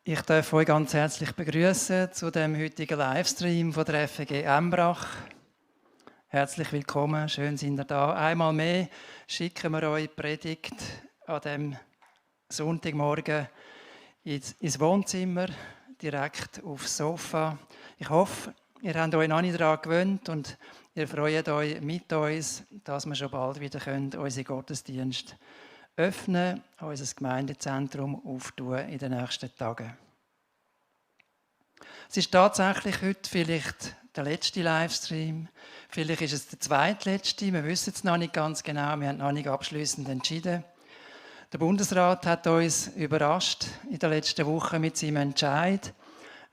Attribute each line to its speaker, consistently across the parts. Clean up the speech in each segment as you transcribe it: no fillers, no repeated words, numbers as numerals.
Speaker 1: Ich darf euch ganz herzlich begrüßen zu dem heutigen Livestream von der FEG Embrach. Herzlich willkommen, schön sind ihr da. Einmal mehr schicken wir euch die Predigt an dem Sonntagmorgen ins Wohnzimmer, direkt aufs Sofa. Ich hoffe, ihr habt euch noch nicht daran gewöhnt und ihr freut euch mit uns, dass wir schon bald wieder unseren Gottesdienst öffnen, unser Gemeindezentrum auftun in den nächsten Tagen. Es ist tatsächlich heute vielleicht der letzte Livestream, vielleicht ist es der zweitletzte, wir wissen es noch nicht ganz genau, wir haben noch nicht abschließend entschieden. Der Bundesrat hat uns überrascht in der letzten Woche mit seinem Entscheid.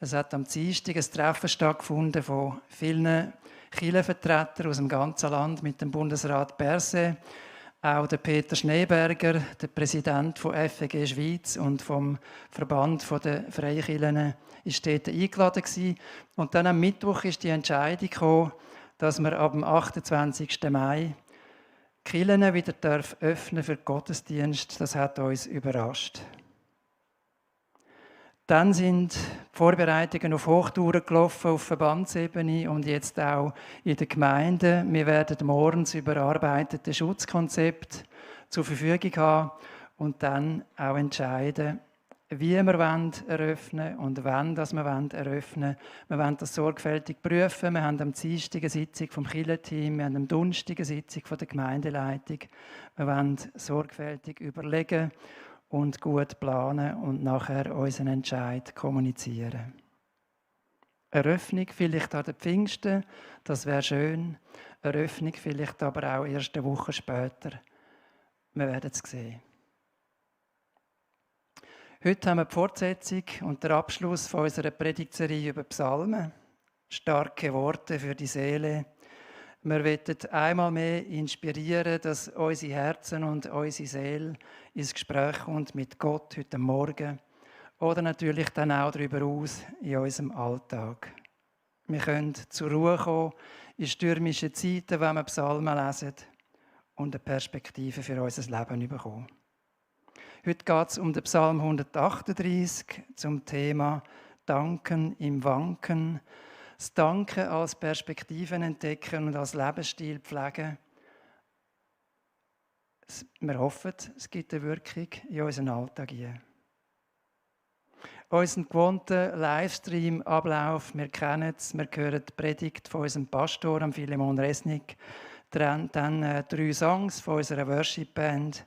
Speaker 1: Es hat am Dienstag ein Treffen stattgefunden von vielen Kirchenvertretern aus dem ganzen Land mit dem Bundesrat Berset. Auch der Peter Schneeberger, der Präsident von FEG Schweiz und vom Verband der Freikirchen, ist dort eingeladen gewesen. Und dann am Mittwoch ist die Entscheidung gekommen, dass wir ab dem 28. Mai die Kirchen wieder öffnen für den Gottesdienst. Das hat uns überrascht. Dann sind die Vorbereitungen auf Hochtouren gelaufen, auf Verbandsebene und jetzt auch in den Gemeinden. Wir werden morgen das überarbeitete Schutzkonzept zur Verfügung haben und dann auch entscheiden, wie wir eröffnen wollen und wann wir eröffnen wollen. Wir wollen das sorgfältig prüfen. Wir haben am Dienstag eine Sitzung vom Kirchenteam, wir haben am Donnerstag eine Sitzung von der Gemeindeleitung. Wir wollen sorgfältig überlegen und gut planen und nachher unseren Entscheid kommunizieren. Eröffnung vielleicht an den Pfingsten, das wäre schön. Eröffnung vielleicht aber auch erst eine Woche später. Wir werden es sehen. Heute haben wir die Fortsetzung und den Abschluss von unserer Predigtserie über Psalmen. Starke Worte für die Seele. Wir wollen einmal mehr inspirieren, dass unsere Herzen und unsere Seele ins Gespräch kommt mit Gott heute Morgen oder natürlich dann auch darüber aus in unserem Alltag. Wir können zur Ruhe kommen in stürmischen Zeiten, wenn wir Psalmen lesen und eine Perspektive für unser Leben bekommen. Heute geht es um den Psalm 138 zum Thema Danken im Wanken. Das Danken als Perspektiven entdecken und als Lebensstil pflegen. Wir hoffen, es gibt eine Wirkung in unseren Alltag hinein. Unseren gewohnten Livestream-Ablauf, wir kennen es, wir hören die Predigt von unserem Pastor, Philemon Resnick, dann 3 Songs von unserer Worship-Band,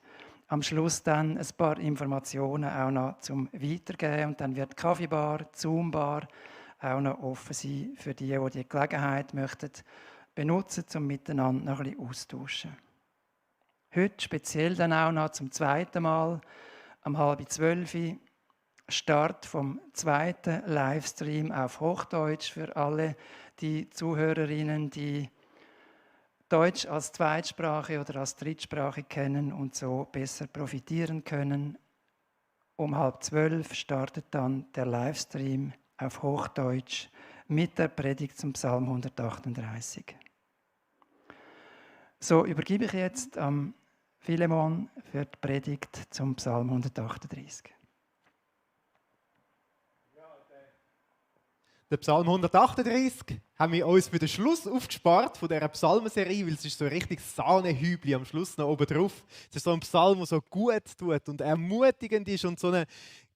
Speaker 1: am Schluss dann ein paar Informationen auch noch zum Weitergeben und dann wird die Kaffeebar, die Zoom-Bar auch noch offen sein für die Gelegenheit möchten benutzen, um miteinander noch ein bisschen austauschen. Heute speziell dann auch noch zum zweiten Mal um 11:30 Start vom zweiten Livestream auf Hochdeutsch für alle die Zuhörerinnen, die Deutsch als Zweitsprache oder als Drittsprache kennen und so besser profitieren können. Um 11:30 startet dann der Livestream auf Hochdeutsch mit der Predigt zum Psalm 138. So übergebe ich jetzt an Philemon für die Predigt zum Psalm 138.
Speaker 2: Der Psalm 138 haben wir uns für den Schluss aufgespart von dieser Psalmenserie, weil es ist so ein richtiges Sahnehübli am Schluss noch oben drauf. Es ist so ein Psalm, der so gut tut und ermutigend ist und so eine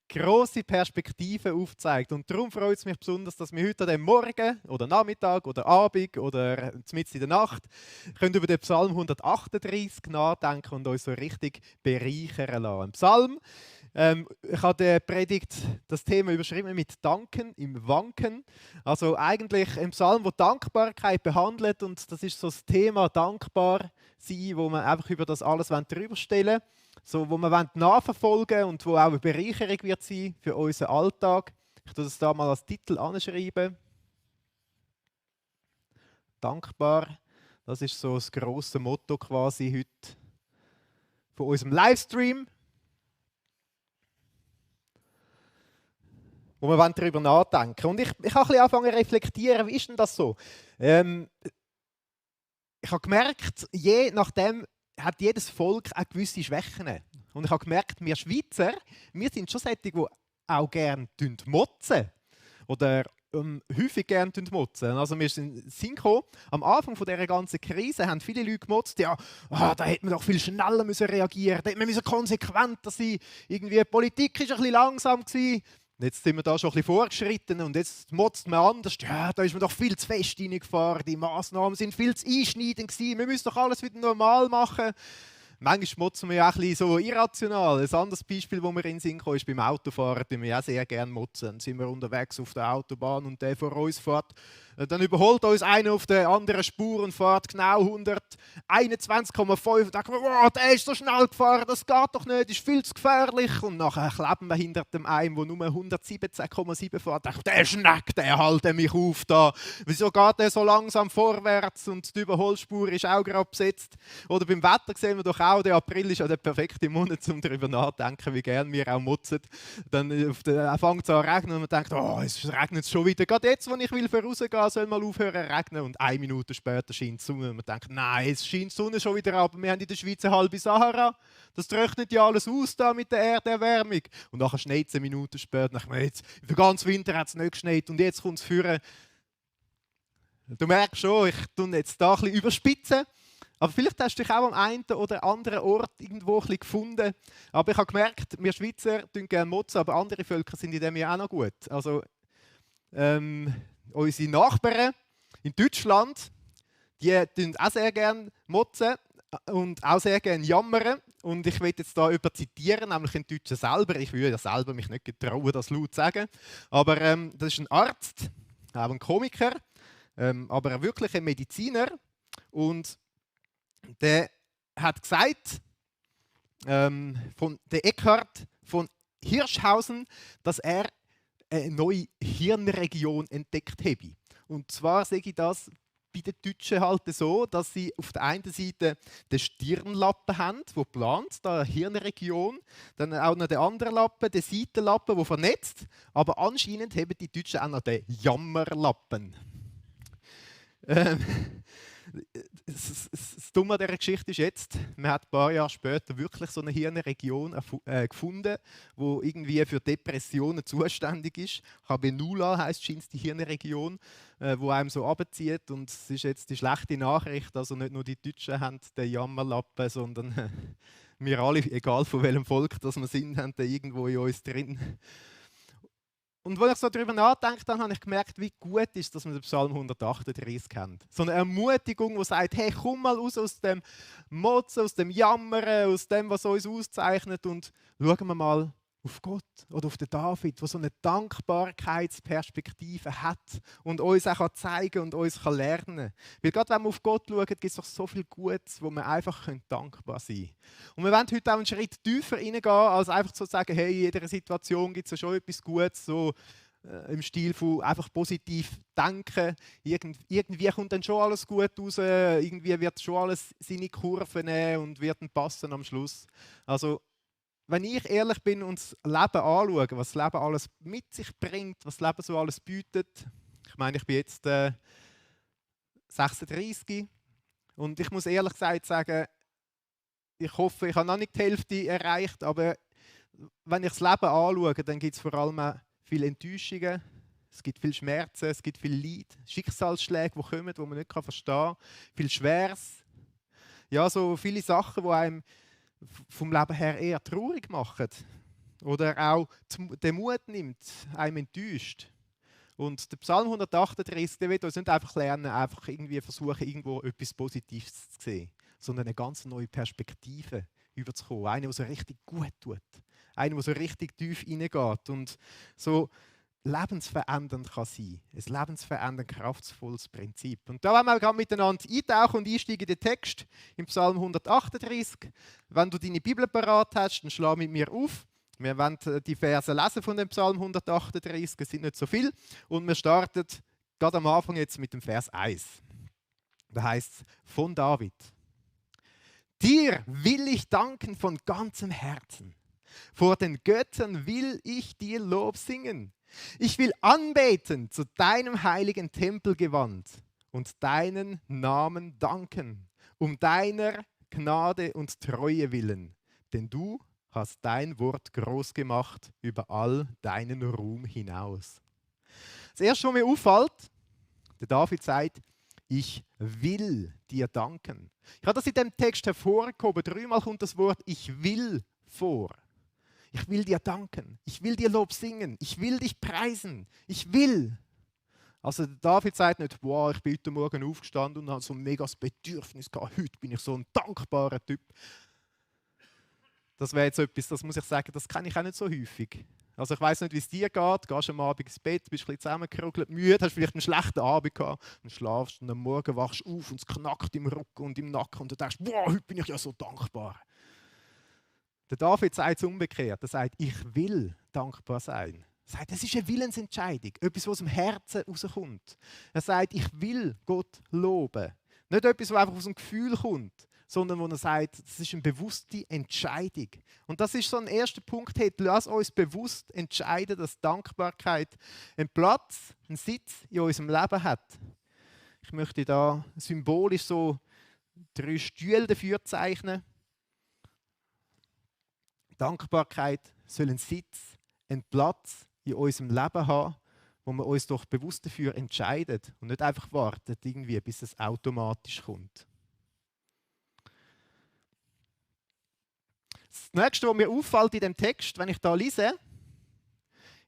Speaker 2: grosse Perspektive aufzeigt. Und darum freut es mich besonders, dass wir heute an dem Morgen oder Nachmittag oder Abend oder mitten in der Nacht können über den Psalm 138 nachdenken und uns so richtig bereichern lassen. Ein Psalm, ich habe der Predigt das Thema überschrieben mit Danken im Wanken. Also eigentlich ein Psalm, der Dankbarkeit behandelt und das ist so das Thema dankbar sein, wo man einfach über das alles drüber stellen will. So, wo wir nachverfolgen wollen und wo auch eine Bereicherung wird sein für unseren Alltag. Ich tue das da mal als Titel anschreiben. Dankbar, das ist so das grosse Motto quasi heute von unserem Livestream, wo wir darüber nachdenken. Und ich habe ein bisschen angefangen zu reflektieren, wie ist denn das so? Ich habe gemerkt, je nachdem hat jedes Volk auch gewisse Schwächen. Und ich habe gemerkt, wir Schweizer, wir sind schon solche, die auch gerne motzen. Oder häufig gerne motzen. Also wir sind in den Sinn gekommen, am Anfang von dieser ganzen Krise haben viele Leute gemotzt, ja, da hätte man doch viel schneller müssen reagieren, da hätte man konsequenter sein. Irgendwie die Politik war ein bisschen langsam gewesen. Jetzt sind wir da schon ein bisschen vorgeschritten und jetzt motzt man anders. Ja, da ist man doch viel zu fest reingefahren, die Massnahmen sind viel zu einschneidend gewesen, wir müssen doch alles wieder normal machen. Manchmal motzen wir ja auch ein bisschen so irrational. Ein anderes Beispiel, wo wir in den Sinn kommen, ist beim Autofahren, tun wir ja sehr gerne motzen. Dann sind wir unterwegs auf der Autobahn und der vor uns fährt. Dann überholt uns einer auf der anderen Spur und fährt genau 121,5. Da denken wir, wow, der ist so schnell gefahren, das geht doch nicht, das ist viel zu gefährlich. Und nachher kleben wir hinter dem einen, der nur 117,7 fährt. Da denken wir, der Schneck, der hält mich auf da. Wieso geht der so langsam vorwärts und die Überholspur ist auch gerade besetzt? Oder beim Wetter sehen wir doch auch, der April ist ja der perfekte Monat, um darüber nachzudenken, wie gerne wir auch motzen. Dann fängt es an zu regnen und man denkt, oh, es regnet schon wieder. Gerade jetzt, wo ich vorausgehen soll mal aufhören zu regnen. Und 1 Minute später scheint die Sonne. Und man denkt, nein, es scheint die Sonne schon wieder ab. Wir haben in der Schweiz eine halbe Sahara. Das trocknet ja alles aus da mit der Erderwärmung. Und nachher schneit es 1 Minute später. Für ganz Winter hat es nicht geschneit. Und jetzt kommt es führen. Du merkst schon, ich tue jetzt da ein bisschen überspitzen. Aber vielleicht hast du dich auch am einen oder anderen Ort irgendwo ein bisschen gefunden. Aber ich habe gemerkt, wir Schweizer tun gerne motzen, aber andere Völker sind in dem ja auch noch gut. Also, unsere Nachbarn in Deutschland, die tun auch sehr gerne motzen und auch sehr gerne jammern. Und ich will jetzt da jemanden zitieren, nämlich den Deutschen selber. Ich würde ja selber mich nicht getrauen, das laut zu sagen. Aber das ist ein Arzt, auch ein Komiker, aber wirklich ein Mediziner. Und der hat gesagt, von der Eckhard von Hirschhausen, dass er eine neue Hirnregion entdeckt habe. Und zwar sage ich das bei den Deutschen halt so, dass sie auf der einen Seite den Stirnlappen haben, der plant, da eine Hirnregion, dann auch noch den anderen Lappen, den Seitenlappen, der vernetzt, aber anscheinend haben die Deutschen auch noch den Jammerlappen. Das Dumme an dieser Geschichte ist jetzt, man hat ein paar Jahre später wirklich so eine Hirnregion gefunden, die irgendwie für Depressionen zuständig ist. Habenula heisst scheint die Hirnregion, wo einem so abzieht. Und es ist jetzt die schlechte Nachricht, also nicht nur die Deutschen haben den Jammerlappen, sondern wir alle, egal von welchem Volk das wir sind, haben den irgendwo in uns drin. Und als ich so darüber nachgedacht habe, habe ich gemerkt, wie gut ist es, dass wir den Psalm 138 kennt. So eine Ermutigung, die sagt, hey, komm mal raus aus dem Motzen, aus dem Jammern, aus dem, was uns auszeichnet und schauen wir mal auf Gott oder auf den David, der so eine Dankbarkeitsperspektive hat und uns auch zeigen kann und uns lernen kann. Weil gerade wenn wir auf Gott schauen, gibt es doch so viel Gutes, wo wir einfach dankbar sein können. Und wir wollen heute auch einen Schritt tiefer reingehen, als einfach zu sagen, hey, in jeder Situation gibt es ja schon etwas Gutes, so im Stil von einfach positiv denken. Irgendwie kommt dann schon alles gut raus, irgendwie wird schon alles seine Kurven nehmen und wird dann passen am Schluss. Also, wenn ich ehrlich bin und das Leben anschaue, was das Leben alles mit sich bringt, was das Leben so alles bietet. Ich meine, ich bin jetzt 36 und ich muss ehrlich gesagt sagen, ich hoffe, ich habe noch nicht die Hälfte erreicht, aber wenn ich das Leben anschaue, dann gibt es vor allem viele Enttäuschungen, es gibt viel Schmerzen, es gibt viel Leid, Schicksalsschläge, die kommen, die man nicht verstehen kann, viel Schweres. Ja, so viele Sachen, die einem vom Leben her eher traurig machen oder auch den Mut nimmt, einem enttäuscht. Und der Psalm 138, der wird uns nicht einfach lernen, einfach irgendwie versuchen, irgendwo etwas Positives zu sehen, sondern eine ganz neue Perspektive überzukommen. Eine, die so richtig gut tut. Eine, die so richtig tief reingeht und so lebensverändernd kann sein. Ein lebensveränderndes, kraftvolles Prinzip. Und da wollen wir gerade miteinander eintauchen und einsteigen in den Text im Psalm 138. Wenn du deine Bibel parat hast, dann schlag mit mir auf. Wir wollen die Verse lesen von dem Psalm 138, es sind nicht so viel. Und wir starten gerade am Anfang jetzt mit dem Vers 1. Da heißt es von David. Dir will ich danken von ganzem Herzen. Vor den Göttern will ich dir Lob singen. Ich will anbeten zu deinem heiligen Tempel gewandt und deinen Namen danken, um deiner Gnade und Treue willen, denn du hast dein Wort groß gemacht über all deinen Ruhm hinaus. Das Erste, was mir auffällt, der David sagt, ich will dir danken. Ich habe das in dem Text hervorgehoben. 3-mal kommt das Wort ich will vor. Ich will dir danken. Ich will dir Lob singen. Ich will dich preisen. Ich will. Also der David sagt nicht, wow, ich bin heute Morgen aufgestanden und habe so ein mega Bedürfnis gehabt. Heute bin ich so ein dankbarer Typ. Das wäre jetzt etwas, das muss ich sagen, das kenne ich auch nicht so häufig. Also ich weiss nicht, wie es dir geht. Gehst am Abend ins Bett, bist ein bisschen zusammengerückelt, müde, hast vielleicht einen schlechten Abend gehabt und schlafst und am Morgen wachst du auf und es knackt im Rücken und im Nacken und du denkst, wow, heute bin ich ja so dankbar. Der David sagt es umgekehrt. Er sagt, ich will dankbar sein. Er sagt, das ist eine Willensentscheidung, etwas, was aus dem Herzen rauskommt. Er sagt, ich will Gott loben. Nicht etwas, was einfach aus dem Gefühl kommt, sondern wo er sagt, das ist eine bewusste Entscheidung. Und das ist so ein erster Punkt, lass uns bewusst entscheiden, dass Dankbarkeit einen Platz, einen Sitz in unserem Leben hat. Ich möchte da symbolisch so 3 Stühle dafür zeichnen. Dankbarkeit soll einen Sitz, einen Platz in unserem Leben haben, wo wir uns doch bewusst dafür entscheiden und nicht einfach warten, irgendwie, bis es automatisch kommt. Das Nächste, was mir auffällt in dem Text, wenn ich da lese,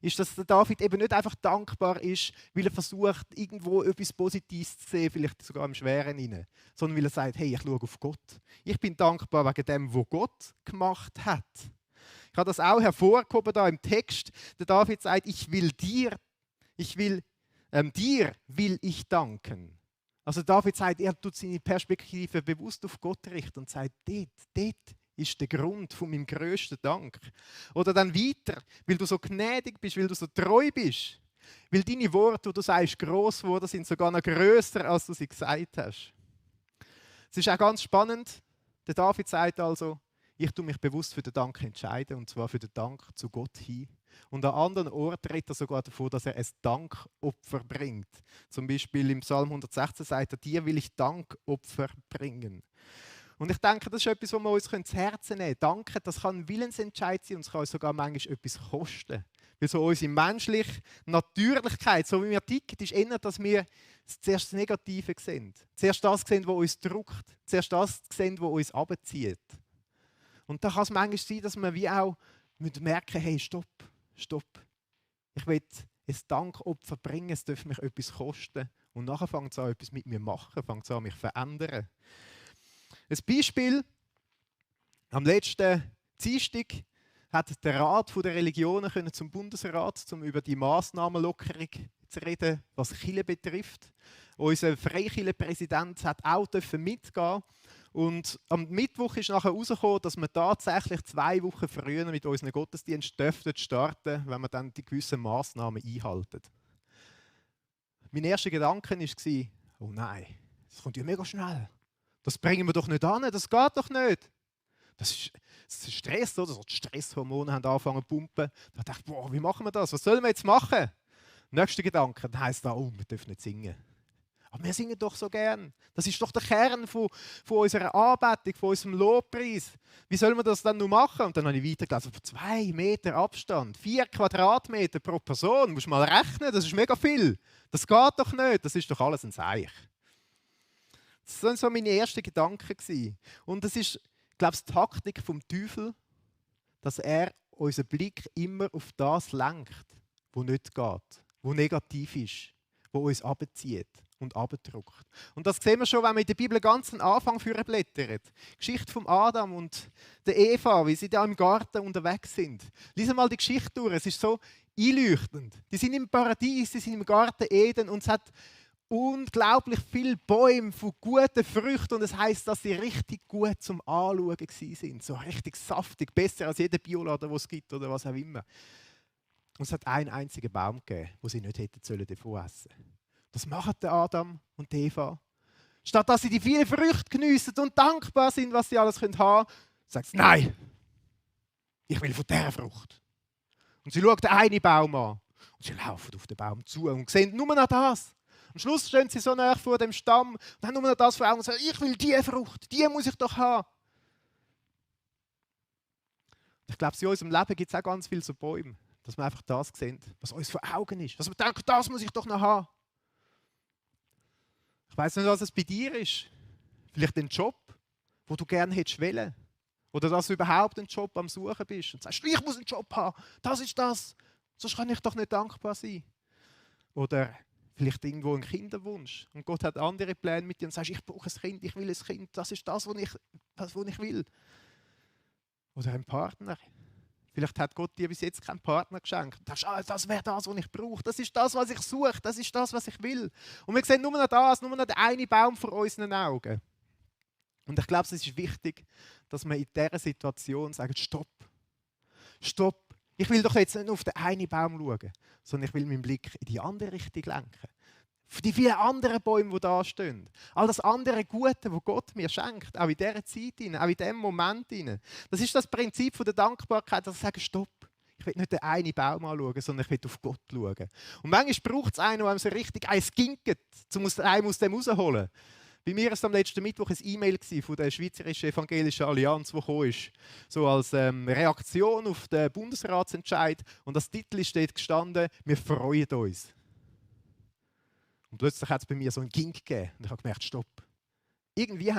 Speaker 2: ist, dass der David eben nicht einfach dankbar ist, weil er versucht, irgendwo etwas Positives zu sehen, vielleicht sogar im Schweren hinein, sondern weil er sagt, hey, ich schaue auf Gott. Ich bin dankbar wegen dem, was Gott gemacht hat. Ich habe das auch hervorgehoben da im Text. Der David sagt, dir will ich danken. Also David sagt, er tut seine Perspektive bewusst auf Gott richten und sagt, dort ist der Grund von meinem grössten Dank. Oder dann weiter, weil du so gnädig bist, weil du so treu bist. Weil deine Worte, die du sagst, gross geworden sind, sogar noch grösser, als du sie gesagt hast. Es ist auch ganz spannend. Der David sagt also, ich tue mich bewusst für den Dank entscheiden, und zwar für den Dank zu Gott hin. Und an anderen Orten redet er sogar davon, dass er ein Dankopfer bringt. Zum Beispiel im Psalm 116 sagt er, dir will ich Dankopfer bringen. Und ich denke, das ist etwas, was wir uns ins Herzen nehmen können. Danke, das kann ein Willensentscheid sein und es kann uns sogar manchmal etwas kosten. Weil so unsere menschliche Natürlichkeit, so wie wir ticken, ist eher, dass wir zuerst das Negative sehen. Zuerst das sehen, was uns drückt. Zuerst das sehen, was uns runterzieht. Und da kann es manchmal sein, dass wir wie auch merken, hey, stopp. Ich will ein Dankopfer bringen, es darf mich etwas kosten. Und nachher fängt es an, etwas mit mir machen, fängt es an, mich zu verändern. Ein Beispiel, am letzten Dienstag hat der Rat der Religionen zum Bundesrat, um über die Massnahmenlockerung zu reden, was Kirche betrifft. Unser Freikirchenpräsident hat auch mitgehen. Und am Mittwoch ist nachher herausgekommen, dass wir tatsächlich 2 Wochen früher mit unseren Gottesdiensten starten dürfen, wenn wir dann die gewissen Massnahmen einhalten. Mein erster Gedanke war, oh nein, das kommt ja mega schnell. Das bringen wir doch nicht an, das geht doch nicht. Das ist Stress, oder? So die Stresshormone haben angefangen zu pumpen. Da dachte ich, boah, wie machen wir das? Was sollen wir jetzt machen? Nächster Gedanke, dann heisst da, oh, wir dürfen nicht singen. Aber wir singen doch so gern. Das ist doch der Kern von unserer Anbetung, von unserem Lobpreis. Wie sollen wir das dann noch machen? Und dann habe ich weitergelesen, 2 Meter Abstand, 4 Quadratmeter pro Person. Musst du mal rechnen, das ist mega viel. Das geht doch nicht, das ist doch alles ein Seich. Das waren so meine ersten Gedanken. Und das ist, glaube ich, die Taktik vom Teufel, dass er unseren Blick immer auf das lenkt, was nicht geht, was negativ ist, was uns abzieht und abdruckt. Und das sehen wir schon, wenn wir in der Bibel ganz am Anfang blättern. Die Geschichte von Adam und der Eva, wie sie da im Garten unterwegs sind. Lies mal die Geschichte durch, es ist so einleuchtend. Die sind im Paradies, die sind im Garten Eden und es hat unglaublich viele Bäume von guten Früchten und es heisst, dass sie richtig gut zum Anschauen waren. So richtig saftig, besser als jeder Bioladen, den es gibt oder was auch immer. Und es hat einen einzigen Baum gegeben, den sie nicht hätten davon essen sollen. Das machen der Adam und die Eva. Statt dass sie die vielen Früchte geniessen und dankbar sind, was sie alles haben können, sagt sie, nein, ich will von dieser Frucht. Und sie schauen den einen Baum an und sie laufen auf den Baum zu und sehen nur noch das. Am Schluss stehen sie so nah vor dem Stamm und haben nur noch das vor Augen und sagen, ich will diese Frucht, die muss ich doch haben. Ich glaube, in unserem Leben gibt es auch ganz viele so Bäume, dass wir einfach das sehen, was uns vor Augen ist. Dass wir denken, das muss ich doch noch haben. Ich weiss nicht, was es bei dir ist. Vielleicht ein Job, wo du gerne hättest wollen. Oder dass du überhaupt einen Job am Suchen bist und sagst, ich muss einen Job haben, das ist das, sonst kann ich doch nicht dankbar sein. Oder vielleicht irgendwo ein Kinderwunsch und Gott hat andere Pläne mit dir und sagst, ich brauche ein Kind, ich will ein Kind, das ist das, was ich will. Oder ein Partner. Vielleicht hat Gott dir bis jetzt keinen Partner geschenkt. Du sagst, das wäre das, was ich brauche, das ist das, was ich suche, das ist das, was ich will. Und wir sehen nur noch das, nur noch den einen Baum vor unseren Augen. Und ich glaube, es ist wichtig, dass wir in dieser Situation sagen, stopp, stopp. Ich will doch jetzt nicht auf den einen Baum schauen, sondern ich will meinen Blick in die andere Richtung lenken. Für die vielen anderen Bäume, die da stehen. All das andere Gute, das Gott mir schenkt, auch in dieser Zeit, auch in diesem Moment. Das ist das Prinzip der Dankbarkeit, dass ich sage, stopp. Ich will nicht den einen Baum anschauen, sondern ich will auf Gott schauen. Und manchmal braucht es einen, der einem so richtig eins ginket, um einen aus dem rauszuholen. Bei mir war es am letzten Mittwoch ein E-Mail von der Schweizerischen Evangelischen Allianz, die gekommen ist, so als Reaktion auf den Bundesratsentscheid. Und das Titel steht gestanden, wir freuen uns. Und plötzlich hat es bei mir so einen Ging gegeben. Und ich habe gemerkt, stopp. Irgendwie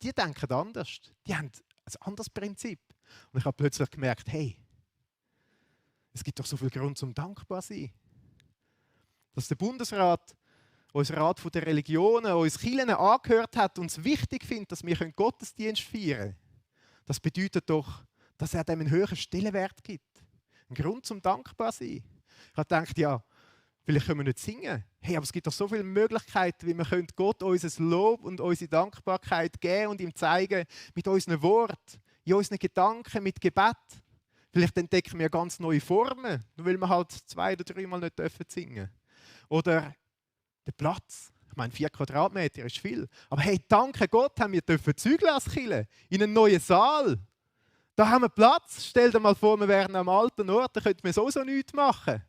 Speaker 2: die denken anders. Die haben ein anderes Prinzip. Und ich habe plötzlich gemerkt, hey, es gibt doch so viel Grund zum dankbar zu sein. Dass der Bundesrat unser Rat der Religionen, uns Kirchen angehört hat und es wichtig findet, dass wir Gottesdienst feiern können. Das bedeutet doch, dass er dem einen höheren Stellenwert gibt. Ein Grund zum dankbar zu sein. Ich habe gedacht, ja, vielleicht können wir nicht singen. Hey, aber es gibt doch so viele Möglichkeiten, wie wir Gott unser Lob und unsere Dankbarkeit geben und ihm zeigen mit unseren Worten, in unseren Gedanken, mit Gebet. Vielleicht entdecken wir ganz neue Formen, nur weil wir halt 2 oder 3 Mal nicht singen dürfen. Oder der Platz. Ich meine, 4 Quadratmeter ist viel. Aber hey, danke Gott, haben wir zügeln als Kirche in einen neuen Saal. Da haben wir Platz. Stell dir mal vor, wir wären am alten Ort, da könnten wir so nichts machen.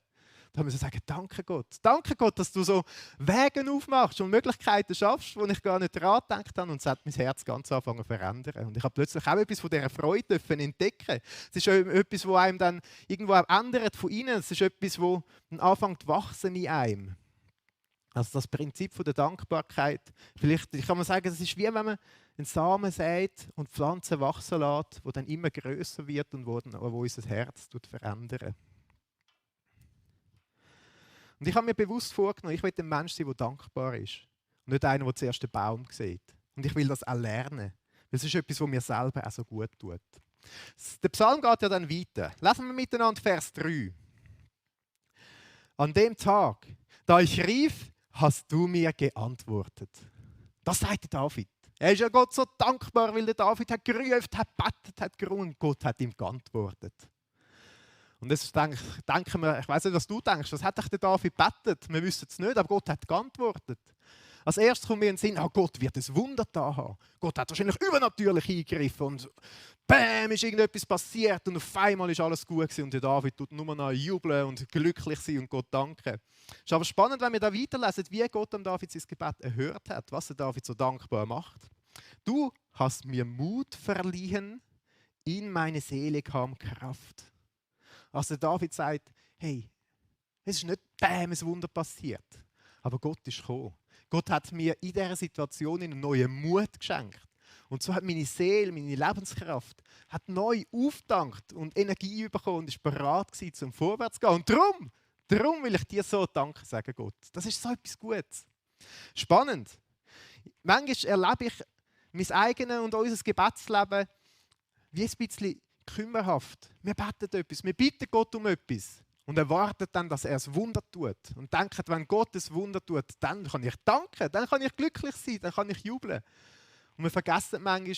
Speaker 2: Da haben wir so sagen, danke Gott. Danke Gott, dass du so Wege aufmachst und Möglichkeiten schaffst, wo ich gar nicht daran gedacht habe. Und es hat mein Herz ganz angefangen zu verändern. Und ich habe plötzlich auch etwas von dieser Freude entdecken. Es ist etwas, das einem dann irgendwo auch ändert von innen. Es ist etwas, das dann anfängt zu wachsen in einem. Also das Prinzip der Dankbarkeit, vielleicht kann man sagen, es ist wie wenn man einen Samen sät und Pflanzen wachsen lässt, die dann immer grösser wird und wo unser Herz verändert. Und ich habe mir bewusst vorgenommen, ich will ein Mensch sein, der dankbar ist. Und nicht einer, der zuerst den Baum sieht. Und ich will das auch lernen. Das ist etwas, was mir selber auch so gut tut. Der Psalm geht ja dann weiter. Lesen wir miteinander Vers 3. An dem Tag, da ich rief, hast du mir geantwortet. Das sagt David. Er ist ja Gott so dankbar, weil der David hat gerufen, hat gebetet, hat gerungen. Gott hat ihm geantwortet. Und jetzt denken wir, ich weiß nicht, was du denkst, was hat der David gebetet? Wir wissen es nicht, aber Gott hat geantwortet. Als erstes kommt mir in den Sinn, Gott wird ein Wunder da haben. Gott hat wahrscheinlich übernatürlich eingegriffen und bam, ist irgendetwas passiert und auf einmal ist alles gut gewesen und der David tut nur noch jubeln und glücklich sein und Gott danken. Es ist aber spannend, wenn wir da weiterlesen, wie Gott am David sein Gebet erhört hat, was der David so dankbar macht. Du hast mir Mut verliehen, in meine Seele kam Kraft. Also der David sagt, hey, es ist nicht bam, ein Wunder passiert, aber Gott ist gekommen. Gott hat mir in dieser Situation einen neuen Mut geschenkt. Und so hat meine Seele, meine Lebenskraft, hat neu aufgetankt und Energie bekommen und ist bereit gewesen, zum Vorwärts zu gehen. Und darum will ich dir so Danke sagen, Gott. Das ist so etwas Gutes. Spannend. Manchmal erlebe ich mein eigenes und unser Gebetsleben wie ein bisschen kümmerhaft. Wir beten etwas, wir bitten Gott um etwas. Und erwartet dann, dass er ein Wunder tut. Und denkt, wenn Gott ein Wunder tut, dann kann ich danken, dann kann ich glücklich sein, dann kann ich jubeln. Und wir vergessen manchmal,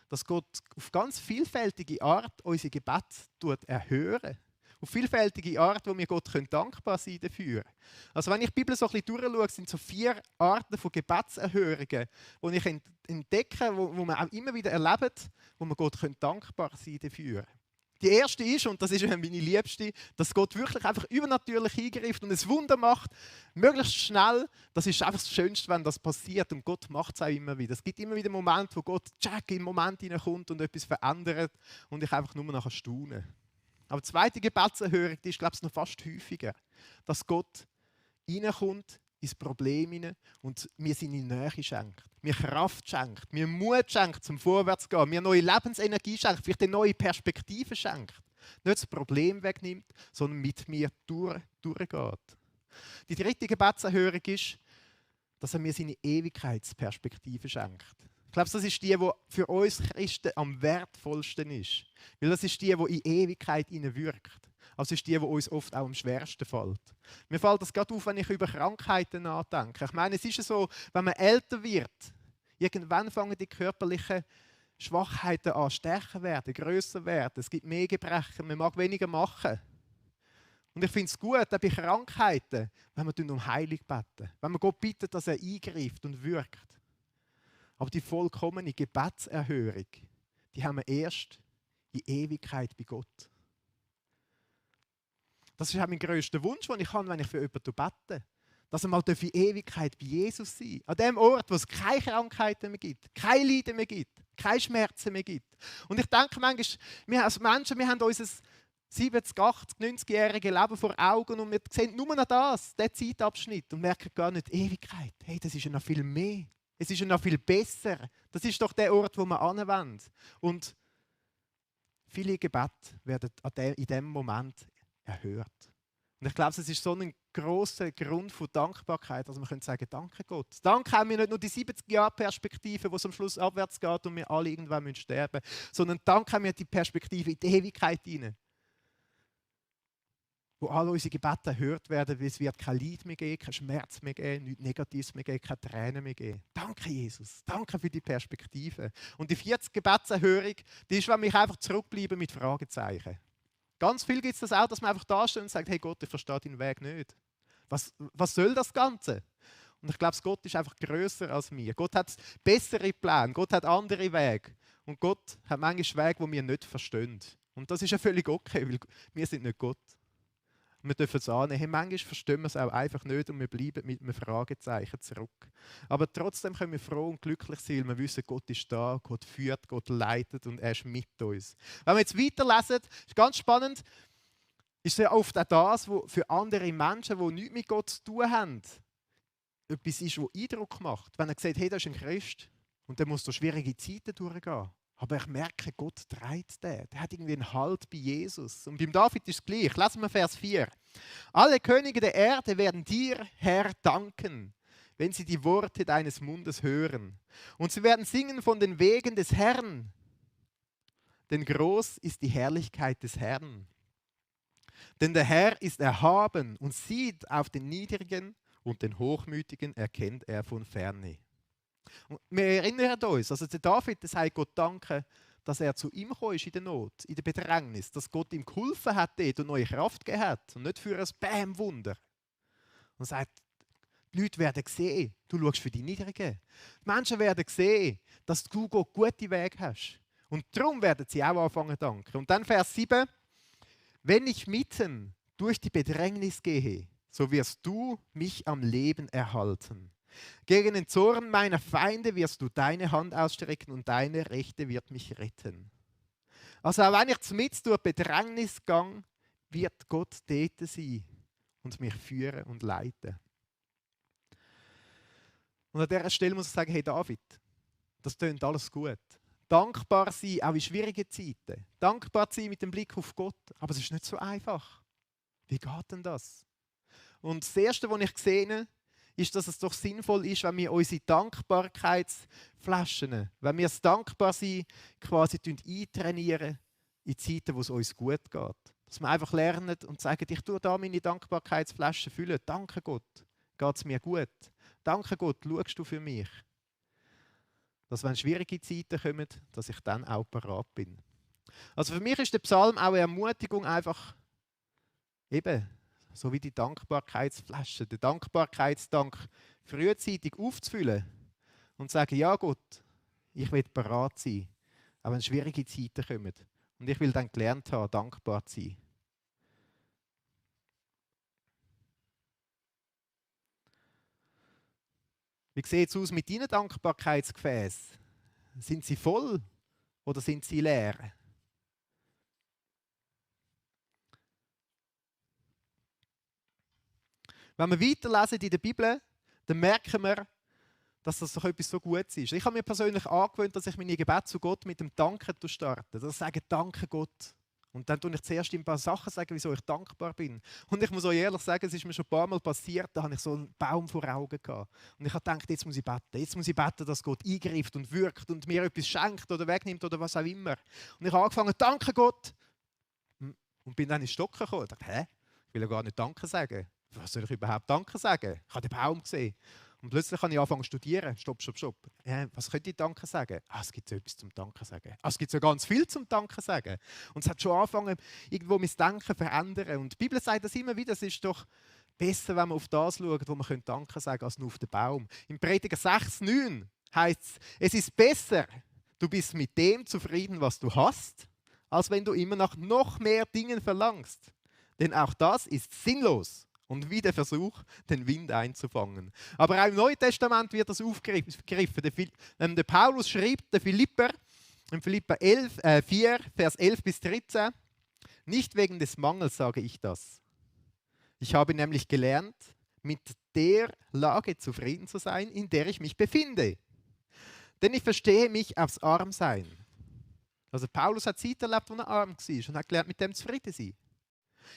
Speaker 2: dass Gott auf ganz vielfältige Art unsere Gebete erhören. Auf vielfältige Art, wo wir Gott dankbar sein dafür. Also wenn ich die Bibel so ein bisschen durchschaue, sind so 4 Arten von Gebetserhörungen, die ich entdecke, wo man auch immer wieder erlebt, wo wir Gott dankbar sein dafür. Die erste ist, und das ist meine liebste, dass Gott wirklich einfach übernatürlich eingreift und ein Wunder macht, möglichst schnell. Das ist einfach das Schönste, wenn das passiert. Und Gott macht es auch immer wieder. Es gibt immer wieder Momente, wo Gott in den Moment hineinkommt und etwas verändert und ich einfach nur nachher staune. Aber die zweite Gebetserhörung, die ist, glaube ich, noch fast häufiger. Dass Gott reinkommt ins Problem hinein und mir seine Nähe schenkt, mir Kraft schenkt, mir Mut schenkt, zum Vorwärts zu gehen, mir neue Lebensenergie schenkt, vielleicht eine neue Perspektive schenkt. Nicht das Problem wegnimmt, sondern mit mir durchgeht. Die dritte Gebetserhörung ist, dass er mir seine Ewigkeitsperspektive schenkt. Ich glaube, das ist die für uns Christen am wertvollsten ist. Weil das ist die in Ewigkeit wirkt. Also ist die uns oft auch am schwersten fällt. Mir fällt das gerade auf, wenn ich über Krankheiten nachdenke. Ich meine, es ist ja so, wenn man älter wird, irgendwann fangen die körperlichen Schwachheiten an, stärker werden, grösser werden. Es gibt mehr Gebrechen, man mag weniger machen. Und ich finde es gut, auch bei Krankheiten, wenn wir um Heilung beten. Wenn wir Gott bitten, dass er eingreift und wirkt. Aber die vollkommene Gebetserhörung, die haben wir erst in Ewigkeit bei Gott. Das ist auch mein grösster Wunsch, den ich habe, wenn ich für jemanden bete. Dass er mal in Ewigkeit bei Jesus sein darf. An dem Ort, wo es keine Krankheiten mehr gibt, keine Leiden mehr gibt, keine Schmerzen mehr gibt. Und ich denke manchmal, wir als Menschen, wir haben unser 70, 80, 90-jährige Leben vor Augen und wir sehen nur noch das, diesen Zeitabschnitt und merken gar nicht, Ewigkeit, hey, das ist ja noch viel mehr. Es ist ja noch viel besser. Das ist doch der Ort, wo man anwendet. Und viele Gebete werden in diesem Moment erhört. Und ich glaube, es ist so ein grosser Grund von Dankbarkeit, dass man sagen können, danke Gott. Danke haben wir nicht nur die 70-Jahre-Perspektive, wo es am Schluss abwärts geht und wir alle irgendwann sterben müssen, sondern danke haben wir die Perspektive in die Ewigkeit hinein. Wo alle unsere Gebete erhört werden, weil es wird kein Leid mehr geben, kein Schmerz mehr geben, nichts Negatives mehr geben, keine Tränen mehr geben. Danke, Jesus. Danke für die Perspektive. Und die 40 Gebetserhörung, die ist, wenn wir einfach zurückbleiben mit Fragezeichen. Ganz viel gibt es das auch, dass man einfach da steht und sagt, hey Gott, ich verstehe deinen Weg nicht. Was soll das Ganze? Und ich glaube, Gott ist einfach grösser als wir. Gott hat bessere Pläne, Gott hat andere Wege. Und Gott hat manchmal Wege, die wir nicht verstehen. Und das ist ja völlig okay, weil wir sind nicht Gott. Wir dürfen es annehmen. Hey, manchmal verstehen wir es auch einfach nicht und wir bleiben mit einem Fragezeichen zurück. Aber trotzdem können wir froh und glücklich sein, weil wir wissen, Gott ist da, Gott führt, Gott leitet und er ist mit uns. Wenn wir jetzt weiterlesen, ist ganz spannend, ist sehr oft auch das, was für andere Menschen, die nichts mit Gott zu tun haben, etwas ist, was Eindruck macht. Wenn er sagt, hey, das ist ein Christ und der muss durch schwierige Zeiten durchgehen. Aber ich merke, Gott trägt den. Der hat irgendwie einen Halt bei Jesus. Und beim David ist es gleich. Lassen wir Vers 4. Alle Könige der Erde werden dir, Herr, danken, wenn sie die Worte deines Mundes hören. Und sie werden singen von den Wegen des Herrn. Denn groß ist die Herrlichkeit des Herrn. Denn der Herr ist erhaben und sieht auf den Niedrigen und den Hochmütigen erkennt er von ferne. Und wir erinnern uns, also der David, der sagt Gott danke, dass er zu ihm gekommen ist in der Not, in der Bedrängnis, dass Gott ihm geholfen hat dort und neue Kraft gegeben hat und nicht für ein Bäm-Wunder. Und sagt, die Leute werden sehen, du schaust für die Niedrigen. Die Menschen werden sehen, dass du Gott gute Wege hast. Und darum werden sie auch anfangen zu danken. Und dann Vers 7, wenn ich mitten durch die Bedrängnis gehe, so wirst du mich am Leben erhalten. Gegen den Zorn meiner Feinde wirst du deine Hand ausstrecken und deine Rechte wird mich retten. Also auch wenn ich mitten durch Bedrängnis gehe, wird Gott dort sein und mich führen und leiten. Und an dieser Stelle muss ich sagen, hey David, das tönt alles gut. Dankbar sein, auch in schwierigen Zeiten. Dankbar sein mit dem Blick auf Gott. Aber es ist nicht so einfach. Wie geht denn das? Und das Erste, was ich sehe, ist, dass es doch sinnvoll ist, wenn wir unsere Dankbarkeitsflaschen, wenn wir das Dankbarsein quasi eintrainieren in Zeiten, wo es uns gut geht. Dass wir einfach lernen und sagen, ich tue da meine Dankbarkeitsflasche füllen. Danke Gott, geht es mir gut. Danke Gott, schaust du für mich. Dass wenn schwierige Zeiten kommen, dass ich dann auch parat bin. Also für mich ist der Psalm auch eine Ermutigung, einfach eben, so wie die Dankbarkeitsflasche, den Dankbarkeitstank frühzeitig aufzufüllen und zu sagen, ja Gott, ich will parat sein, auch wenn schwierige Zeiten kommen. Und ich will dann gelernt haben, dankbar zu sein. Wie sieht es aus mit deinen Dankbarkeitsgefäßen? Sind sie voll oder sind sie leer? Wenn wir weiterlesen in der Bibel, dann merken wir, dass das doch etwas so Gutes ist. Ich habe mir persönlich angewöhnt, dass ich meine Gebete zu Gott mit dem Danken starte. Dass ich sage, danke Gott. Und dann tue ich zuerst ein paar Sachen sagen, wieso ich dankbar bin. Und ich muss auch ehrlich sagen, es ist mir schon ein paar Mal passiert, da habe ich so einen Baum vor Augen gehabt. Und ich habe gedacht, jetzt muss ich beten. Jetzt muss ich beten, dass Gott eingreift und wirkt und mir etwas schenkt oder wegnimmt oder was auch immer. Und ich habe angefangen, danke Gott. Und bin dann ins Stocken gekommen. Ich dachte, ich will ja gar nicht Danke sagen. Was soll ich überhaupt Danke sagen? Ich habe den Baum gesehen. Und plötzlich kann ich anfangen zu studieren. Stopp. Was könnte ich Danke sagen? Es gibt so etwas zum Danke sagen. Es gibt so ganz viel zum Danke sagen. Und es hat schon angefangen, irgendwo mein Denken zu verändern. Und die Bibel sagt das immer wieder, es ist doch besser, wenn man auf das schaut, wo man Danke sagen kann, als nur auf den Baum. Im Prediger 6,9 heißt es ist besser, du bist mit dem zufrieden, was du hast, als wenn du immer nach noch mehr Dingen verlangst. Denn auch das ist sinnlos. Und wie der Versuch, den Wind einzufangen. Aber auch im Neuen Testament wird das aufgegriffen. Der Paulus schrieb der Philipper, in Philipper 4, Vers 11 bis 13, nicht wegen des Mangels sage ich das. Ich habe nämlich gelernt, mit der Lage zufrieden zu sein, in der ich mich befinde. Denn ich verstehe mich aufs Armsein. Also Paulus hat Zeit erlebt, wo er arm war und hat gelernt, mit dem zufrieden zu sein.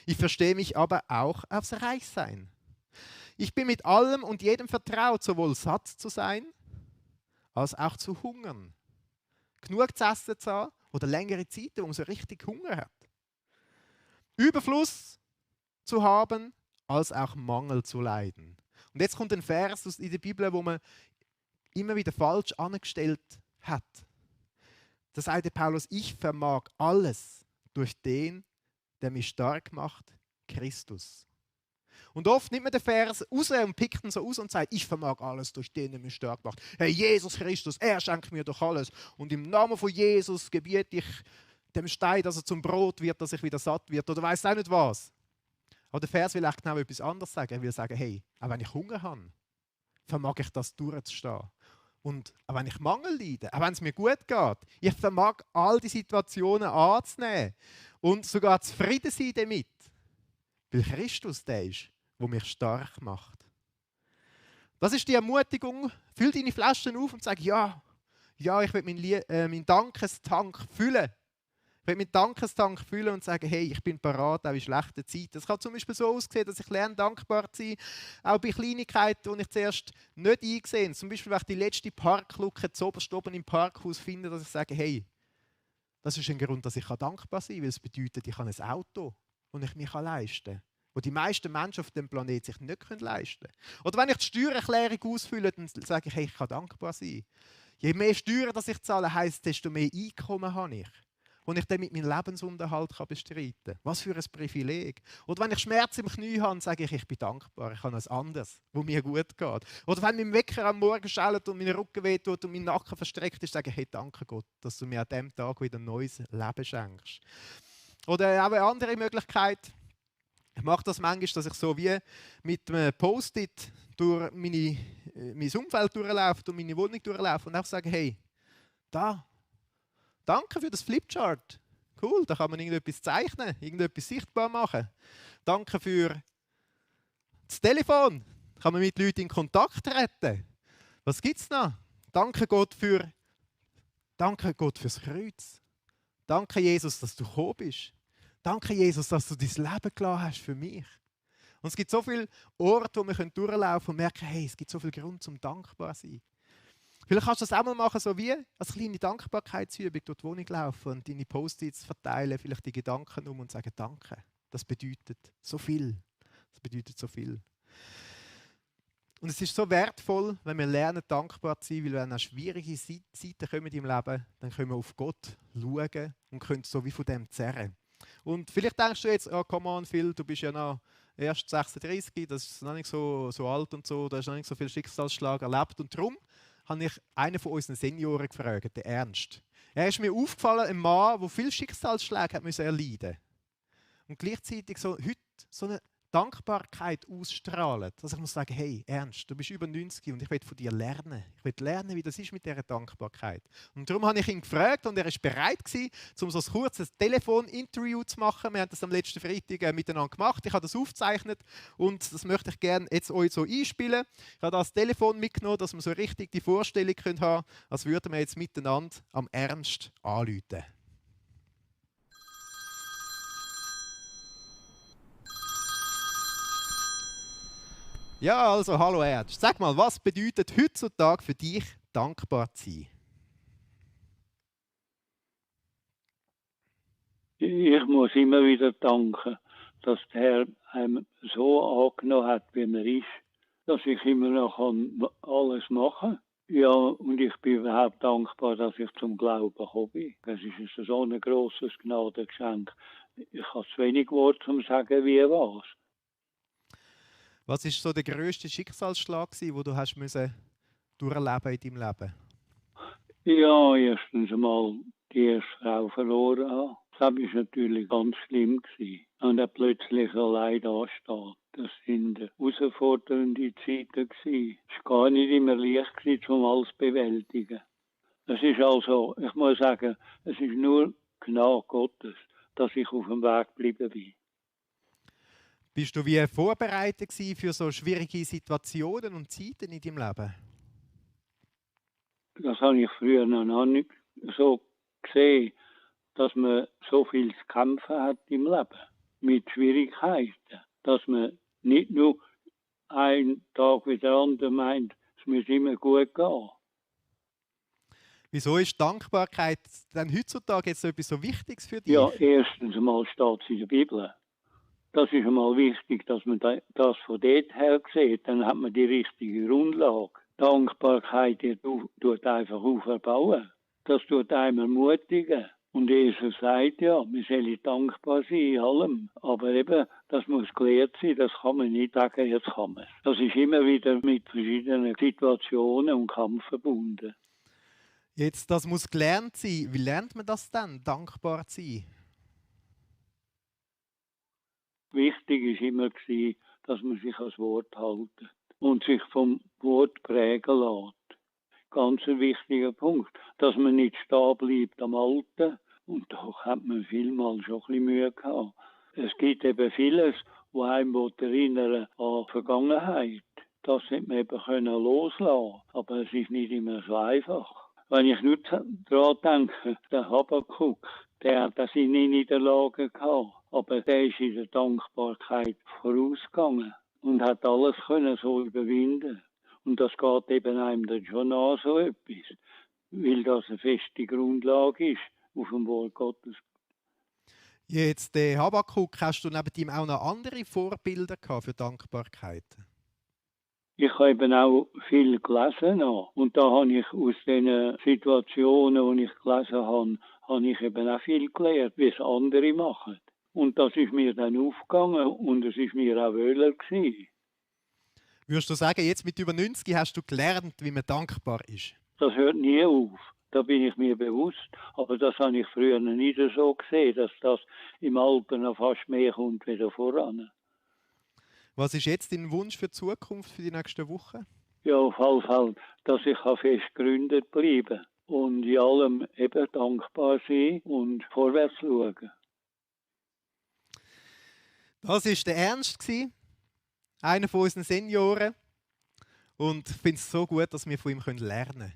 Speaker 2: Ich verstehe mich aber auch aufs Reichsein. Ich bin mit allem und jedem vertraut, sowohl satt zu sein, als auch zu hungern. Genug zu essen zu haben oder längere Zeiten, wo man so richtig Hunger hat. Überfluss zu haben, als auch Mangel zu leiden. Und jetzt kommt ein Vers in der Bibel, wo man immer wieder falsch angestellt hat. Da sagt der Paulus, ich vermag alles durch den, der mich stark macht, Christus. Und oft nimmt man den Vers raus und pickt ihn so aus und sagt, ich vermag alles durch den, der mich stark macht. Hey, Jesus Christus, er schenkt mir doch alles. Und im Namen von Jesus gebiete ich dem Stein, dass er zum Brot wird, dass ich wieder satt wird. Oder weiß auch nicht was. Aber der Vers will echt genau etwas anderes sagen. Er will sagen, hey, auch wenn ich Hunger habe, vermag ich das durchzustehen. Und auch wenn ich Mangel leide, auch wenn es mir gut geht, ich vermag all die Situationen anzunehmen und sogar zufrieden sein damit. Weil Christus der ist, der mich stark macht. Das ist die Ermutigung. Füll deine Flaschen auf und sag, ja, ich will meinen Dankestank füllen. Ich will meinen Dankestank füllen und sagen, hey, ich bin parat, auch in schlechten Zeiten. Das kann zum Beispiel so aussehen, dass ich lerne, dankbar zu sein, auch bei Kleinigkeiten, die ich zuerst nicht eingesehen habe. Zum Beispiel, wenn ich die letzte Parkluke zuoberst oben im Parkhaus finde, dass ich sage, hey, das ist ein Grund, dass ich dankbar sein kann, weil es bedeutet, ich habe ein Auto, das ich mir leisten kann. Das die meisten Menschen auf dem Planeten sich nicht leisten können. Oder wenn ich die Steuererklärung ausfülle, dann sage ich, hey, ich kann dankbar sein. Je mehr Steuern das ich zahle, heisst, desto mehr Einkommen habe ich. Und ich dann mit meinem Lebensunterhalt bestreiten kann. Was für ein Privileg. Oder wenn ich Schmerz im Knie habe, sage ich bin dankbar, ich habe etwas anderes, wo mir gut geht. Oder wenn mein Wecker am Morgen schellt und mein Rücken wehtut und mein Nacken verstreckt ist, sage ich, hey, danke Gott, dass du mir an diesem Tag wieder ein neues Leben schenkst. Oder auch eine andere Möglichkeit, ich mache das manchmal, dass ich so wie mit einem Post-it durch mein Umfeld durchlaufe und meine Wohnung durchlaufe und einfach sage, hey, danke für das Flipchart. Cool, da kann man irgendetwas zeichnen, irgendetwas sichtbar machen. Danke für das Telefon, da kann man mit Leuten in Kontakt treten. Was gibt es noch? Danke Gott fürs Kreuz. Danke Jesus, dass du gekommen bist. Danke Jesus, dass du dein Leben gelassen hast für mich. Und es gibt so viele Orte, wo wir durchlaufen können und merken, hey, es gibt so viel Grund zum dankbar zu sein. Vielleicht kannst du das auch mal machen, so wie als kleine Dankbarkeitsübung durch die Wohnung laufen und deine Post-its verteilen, vielleicht die Gedanken und sagen Danke. Das bedeutet so viel. Das bedeutet so viel. Und es ist so wertvoll, wenn wir lernen, dankbar zu sein, weil wenn auch schwierige Zeiten kommen im Leben, dann können wir auf Gott schauen und können so wie von dem zehren. Und vielleicht denkst du jetzt, oh, come on Phil, du bist ja noch erst 36, das ist noch nicht so alt und so, du hast noch nicht so viel Schicksalsschlag erlebt. Und darum habe ich einen von unseren Senioren gefragt, den Ernst. Er ist mir aufgefallen, ein Mann, der viele Schicksalsschläge hat müssen erleiden. Und gleichzeitig so heute so eine Dankbarkeit ausstrahlt. Dass ich muss sagen, hey, Ernst, du bist über 90 und ich will von dir lernen. Ich will lernen, wie das ist mit dieser Dankbarkeit. Und darum habe ich ihn gefragt und er war bereit gewesen, um so ein kurzes Telefoninterview zu machen. Wir haben das am letzten Freitag miteinander gemacht. Ich habe das aufgezeichnet und das möchte ich gerne jetzt euch so einspielen. Ich habe das Telefon mitgenommen, dass wir so richtig die Vorstellung haben können, als würden wir jetzt miteinander am Ernst anrufen. Ja, also hallo Ernst. Sag mal, was bedeutet heutzutage für dich dankbar zu sein?
Speaker 3: Ich muss immer wieder danken, dass der Herr einem so angenommen hat, wie er ist, dass ich immer noch alles machen kann. Ja, und ich bin überhaupt dankbar, dass ich zum Glauben gekommen bin. Es ist so ein grosses Gnadengeschenk. Ich habe zu wenig Worte, um zu sagen, wie was.
Speaker 2: Was war so der grösste Schicksalsschlag, den du hast müssen durchleben in deinem Leben?
Speaker 3: Ja, erstens einmal die erste Frau verloren habe. Das war natürlich ganz schlimm gewesen. Und dann plötzlich allein da steht. Das sind herausfordernde Zeiten gewesen. Es war gar nicht immer leicht gewesen, um alles zu bewältigen. Es ist also, ich muss sagen, es ist nur Gnade Gottes, dass ich auf dem Weg geblieben bin.
Speaker 2: Bist du wie vorbereitet für so schwierige Situationen und Zeiten in deinem Leben?
Speaker 3: Das habe ich früher noch nicht so gesehen, dass man so viel zu kämpfen hat im Leben. Mit Schwierigkeiten. Dass man nicht nur einen Tag wie der andere meint, es muss immer gut gehen.
Speaker 2: Wieso ist Dankbarkeit denn heutzutage jetzt so etwas so Wichtiges für dich?
Speaker 3: Ja, erstens einmal steht es in der Bibel. Das ist einmal wichtig, dass man das von dort her sieht. Dann hat man die richtige Grundlage. Dankbarkeit tut einfach auferbauen. Das tut einem ermutigen. Und Jesus sagt ja, wir sollen dankbar sein in allem. Aber eben, das muss gelehrt sein, das kann man nicht sagen, jetzt kann man es. Das ist immer wieder mit verschiedenen Situationen und Kampf verbunden.
Speaker 2: Jetzt, das muss gelernt sein. Wie lernt man das dann, dankbar zu sein?
Speaker 3: Wichtig war immer, dass man sich ans Wort hält und sich vom Wort prägen lässt. Ganz ein wichtiger Punkt, dass man nicht stehen bleibt am Alten. Und da hat man vielmal schon ein bisschen Mühe gehabt. Es gibt eben vieles, was einem erinnern an die Vergangenheit. Das hätte man eben loslassen können. Aber es ist nicht immer so einfach. Wenn ich nur daran denke, der Habakuk, der hat das in Niederlagen gehabt. Aber der ist in der Dankbarkeit vorausgegangen und hat alles können so überwinden. Und das geht eben einem dann schon an, so etwas. Weil das eine feste Grundlage ist auf dem Wort Gottes.
Speaker 2: Jetzt, Habakuk, hast du neben ihm auch noch andere Vorbilder gehabt für Dankbarkeit?
Speaker 3: Ich habe eben auch viel gelesen. Und da habe ich aus den Situationen, die ich gelesen habe ich eben auch viel gelernt, wie es andere machen. Und das ist mir dann aufgegangen und es ist mir auch wohler gewesen.
Speaker 2: Würdest du sagen, jetzt mit über 90 hast du gelernt, wie man dankbar ist?
Speaker 3: Das hört nie auf. Da bin ich mir bewusst. Aber das habe ich früher nicht so gesehen, dass das im Alter noch fast mehr kommt wieder voran.
Speaker 2: Was ist jetzt dein Wunsch für die Zukunft, für die nächsten Wochen?
Speaker 3: Ja, auf jeden Fall, dass ich fest gegründet bleiben und in allem eben dankbar sein und vorwärts schauen.
Speaker 2: Das war der Ernst, einer von unseren Senioren. Und ich finde es so gut, dass wir von ihm lernen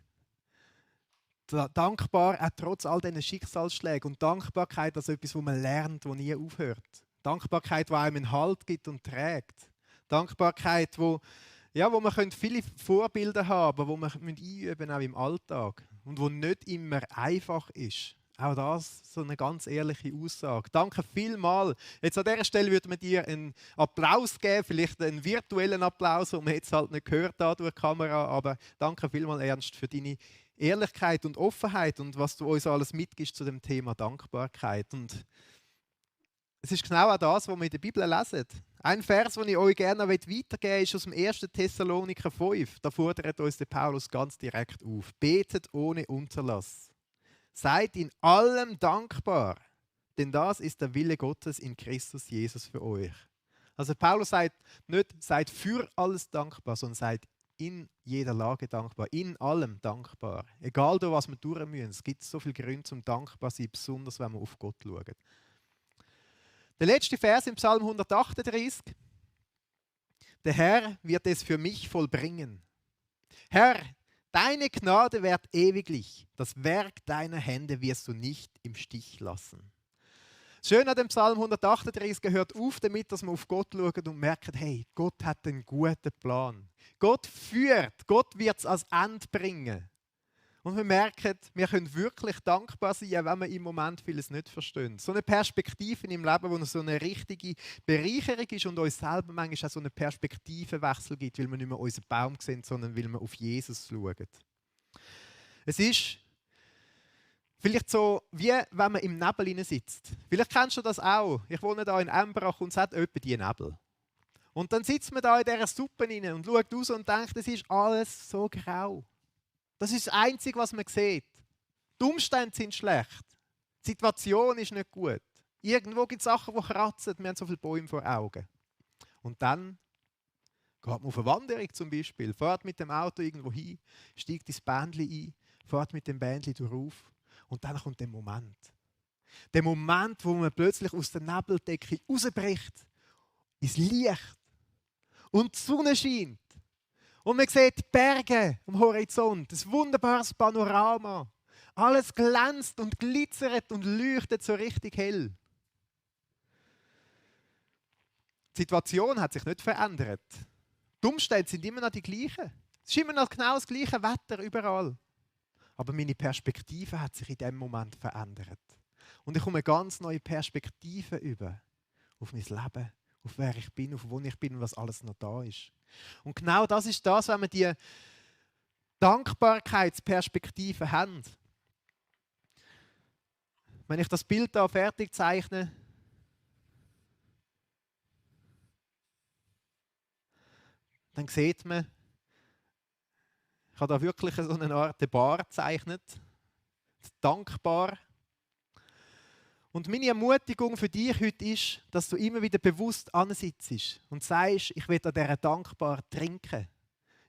Speaker 2: können. Dankbar auch trotz all diesen Schicksalsschlägen. Und Dankbarkeit als etwas, das man lernt, das nie aufhört. Dankbarkeit, die einem einen Halt gibt und trägt. Dankbarkeit, wo man viele Vorbilder haben, wo man einüben auch im Alltag. Und wo nicht immer einfach ist. Auch das so eine ganz ehrliche Aussage. Danke vielmals. Jetzt an dieser Stelle würde man dir einen Applaus geben, vielleicht einen virtuellen Applaus, den man jetzt halt nicht gehört hat durch die Kamera. Aber danke vielmals, Ernst, für deine Ehrlichkeit und Offenheit und was du uns alles mitgibst zu dem Thema Dankbarkeit. Und es ist genau auch das, was wir in der Bibel lesen. Ein Vers, den ich euch gerne weitergeben möchte, ist aus dem 1. Thessaloniker 5. Da fordert uns der Paulus ganz direkt auf. Betet ohne Unterlass. Seid in allem dankbar, denn das ist der Wille Gottes in Christus Jesus für euch. Also Paulus sagt nicht, seid für alles dankbar, sondern seid in jeder Lage dankbar, in allem dankbar. Egal, durch was wir durch müssen. Es gibt so viele Gründe zum dankbar sein, besonders wenn wir auf Gott schauen. Der letzte Vers im Psalm 138. Der Herr wird es für mich vollbringen. Herr, deine Gnade währt ewiglich. Das Werk deiner Hände wirst du nicht im Stich lassen. Schön an dem Psalm 138 gehört auf damit, dass wir auf Gott schauen und merken, hey, Gott hat einen guten Plan. Gott führt, Gott wird es als Ende bringen. Und wir merken, wir können wirklich dankbar sein, wenn wir im Moment vieles nicht verstehen. So eine Perspektive im Leben, wo so eine richtige Bereicherung ist und uns selber manchmal auch so einen Perspektivenwechsel gibt, weil wir nicht mehr unseren Baum sehen, sondern weil wir auf Jesus schauen. Es ist vielleicht so, wie wenn man im Nebel sitzt. Vielleicht kennst du das auch. Ich wohne da in Embrach und es hat etwa die Nebel. Und dann sitzt man da in dieser Suppe rein und schaut raus und denkt, es ist alles so grau. Das ist das Einzige, was man sieht. Die Umstände sind schlecht. Die Situation ist nicht gut. Irgendwo gibt es Sachen, die kratzen. Wir haben so viele Bäume vor Augen. Und dann geht man auf eine Wanderung zum Beispiel, fährt mit dem Auto irgendwo hin, steigt ins Bändchen ein, fährt mit dem Bändchen drauf. Und dann kommt der Moment. Der Moment, wo man plötzlich aus der Nebeldecke rausbricht, ins Licht. Und die Sonne scheint. Und man sieht die Berge am Horizont. Ein wunderbares Panorama. Alles glänzt und glitzert und leuchtet so richtig hell. Die Situation hat sich nicht verändert. Die Umstände sind immer noch die gleichen. Es ist immer noch genau das gleiche Wetter überall. Aber meine Perspektive hat sich in diesem Moment verändert. Und ich komme eine ganz neue Perspektive über auf mein Leben, auf wer ich bin, auf wo ich bin und was alles noch da ist. Und genau das ist das, wenn wir die Dankbarkeitsperspektive haben. Wenn ich das Bild da fertig zeichne, dann sieht man, ich habe da wirklich so eine Art Bar gezeichnet. Dankbar. Und meine Ermutigung für dich heute ist, dass du immer wieder bewusst ansitzt und sagst, ich will an dieser dankbar trinken.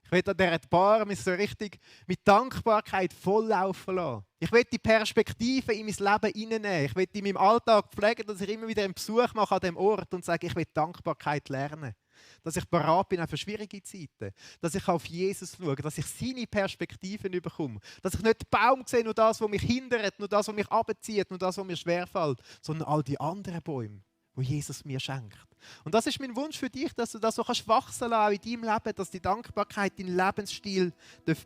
Speaker 2: Ich will an dieser Bar mich so richtig mit Dankbarkeit volllaufen lassen. Ich will die Perspektive in mein Leben hineinnehmen. Ich will in meinem Alltag pflegen, dass ich immer wieder einen Besuch mache an diesem Ort und sage, ich will Dankbarkeit lernen. Dass ich bereit bin auch für schwierige Zeiten. Dass ich auf Jesus schaue, dass ich seine Perspektiven bekomme. Dass ich nicht den Baum sehe, nur das, was mich hindert, nur das, was mich abzieht, nur das, was mir schwerfällt, sondern all die anderen Bäume, die Jesus mir schenkt. Und das ist mein Wunsch für dich, dass du das so wachsen lassen kannst, auch in deinem Leben, dass die Dankbarkeit deinen Lebensstil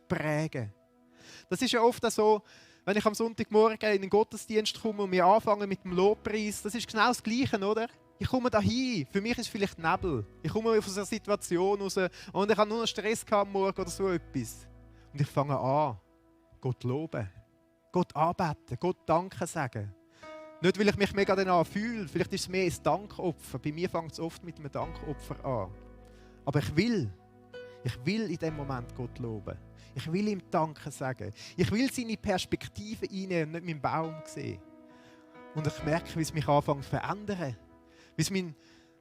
Speaker 2: prägen darf. Das ist ja oft so, wenn ich am Sonntagmorgen in den Gottesdienst komme und wir anfangen mit dem Lobpreis, das ist genau das Gleiche, oder? Ich komme da hin, für mich ist es vielleicht Nebel. Ich komme aus einer Situation raus und ich habe nur noch Stress am Morgen oder so etwas. Und ich fange an, Gott loben, Gott anbeten, Gott Danke sagen. Nicht, weil ich mich mega danach fühle, vielleicht ist es mehr ein Dankopfer. Bei mir fängt es oft mit einem Dankopfer an. Aber ich will in dem Moment Gott loben. Ich will ihm Danke sagen. Ich will seine Perspektive einnehmen und nicht meinen Baum sehen. Und ich merke, wie es mich anfängt zu verändern. Wie es mein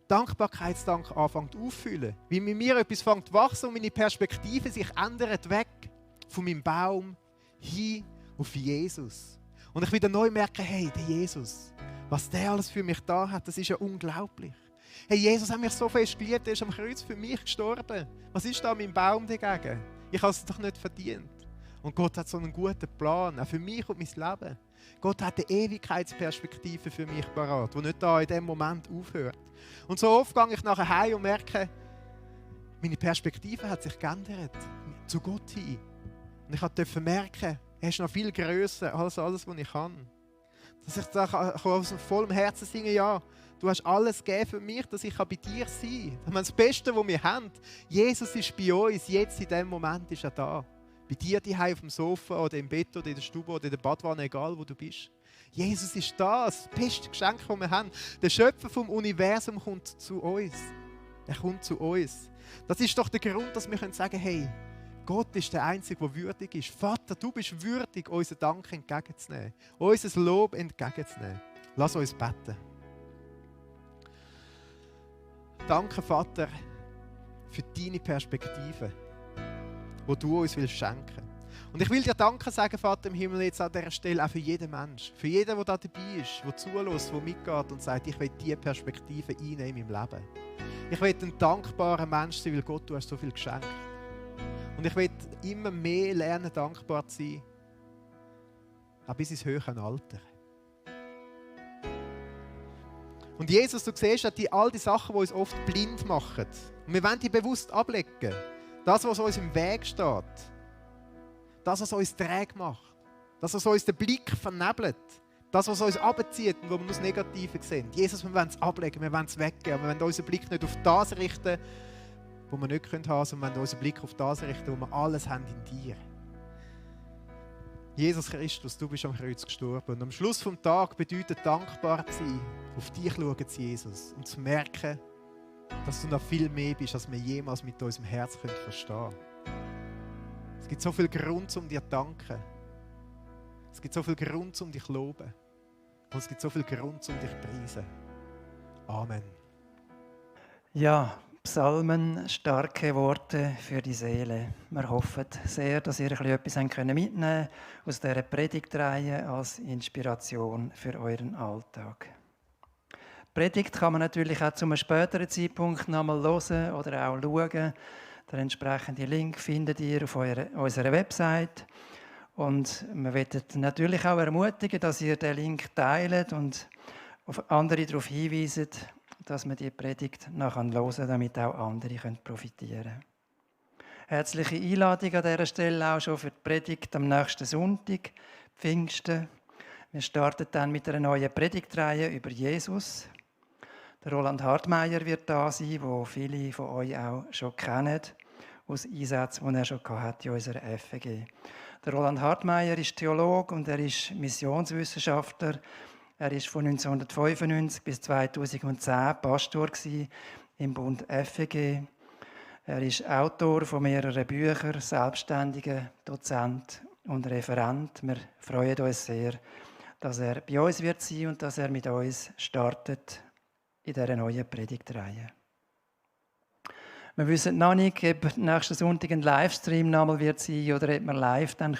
Speaker 2: Dankbarkeitsdank anfängt auffüllen. Wie mit mir etwas fängt zu wachsen und meine Perspektive sich ändert, weg von meinem Baum hin auf Jesus. Und ich wieder neu merke, hey, der Jesus, was der alles für mich da hat, das ist ja unglaublich. Hey, Jesus hat mich so fest geliebt, er ist am Kreuz für mich gestorben. Was ist da mein Baum dagegen? Ich habe es doch nicht verdient. Und Gott hat so einen guten Plan, auch für mich und mein Leben. Gott hat eine Ewigkeitsperspektive für mich parat, die nicht da in dem Moment aufhört. Und so oft gehe ich nachher heim und merke, meine Perspektive hat sich geändert, zu Gott hin. Und ich durfte merken, er ist noch viel grösser als alles, was ich kann. Dass ich da aus vollem Herzen singen, ja, du hast alles gegeben für mich, dass ich bei dir sein kann. Das Beste, was wir haben, Jesus ist bei uns, jetzt in diesem Moment ist er da. Bei dir daheim auf dem Sofa oder im Bett oder in der Stube oder in der Badwanne, egal wo du bist. Jesus ist das beste Geschenk, das wir haben. Der Schöpfer vom Universum kommt zu uns. Er kommt zu uns. Das ist doch der Grund, dass wir sagen können, hey, Gott ist der Einzige, der würdig ist. Vater, du bist würdig, unseren Dank entgegenzunehmen, unser Lob entgegenzunehmen. Lass uns beten. Danke, Vater, für deine Perspektive, die du uns schenken willst. Und ich will dir Danke sagen, Vater im Himmel, jetzt an dieser Stelle auch für jeden Mensch, für jeden, der da dabei ist, der zulässt, der mitgeht und sagt, ich will diese Perspektive einnehmen in meinem Leben. Ich will ein dankbarer Mensch sein, weil Gott, du hast so viel geschenkt. Und ich will immer mehr lernen, dankbar zu sein, auch bis ins höhere Alter. Und Jesus, du siehst all die Sachen, die uns oft blind machen. Und wir wollen die bewusst ablegen. Das, was uns im Weg steht. Das, was uns träge macht. Das, was uns den Blick vernebelt. Das, was uns abzieht und wo wir nur das Negative sehen. Jesus, wir wollen es ablegen, wir wollen es weggeben. Wir wollen unseren Blick nicht auf das richten, wo wir nicht haben können, sondern wir wollen unseren Blick auf das richten, wo wir alles haben in dir. Jesus Christus, du bist am Kreuz gestorben. Und am Schluss des Tages bedeutet dankbar zu sein, auf dich schauen zu Jesus und zu merken, dass du noch viel mehr bist, als wir jemals mit unserem Herz verstehen können. Es gibt so viel Grund, um dir zu danken. Es gibt so viel Grund, um dich zu loben. Und es gibt so viel Grund, um dich zu preisen. Amen.
Speaker 1: Ja, Psalmen, starke Worte für die Seele. Wir hoffen sehr, dass ihr etwas mitnehmen könnt aus dieser Predigtreihe als Inspiration für euren Alltag. Die Predigt kann man natürlich auch zu einem späteren Zeitpunkt nochmal hören oder auch schauen. Den entsprechenden Link findet ihr auf unserer Website. Und wir wollen natürlich auch ermutigen, dass ihr den Link teilt und auf andere darauf hinweist, dass man die Predigt nachher hören kann, damit auch andere profitieren können. Herzliche Einladung an dieser Stelle auch schon für die Predigt am nächsten Sonntag, Pfingsten. Wir starten dann mit einer neuen Predigtreihe über Jesus. Der Roland Hartmeier wird da sein, den viele von euch auch schon kennen, aus Einsätzen, die er schon in unserer FEG. Der Roland Hartmeier ist Theologe und er ist Missionswissenschaftler. Er war von 1995 bis 2010 Pastor im Bund FEG. Er ist Autor von mehreren Büchern, selbstständiger Dozent und Referent. Wir freuen uns sehr, dass er bei uns wird sein und dass er mit uns startet in dieser neuen Predigtreihe. Wir wissen noch nicht, ob nächsten Sonntag ein Livestream nochmal wird sein oder ob wir live dann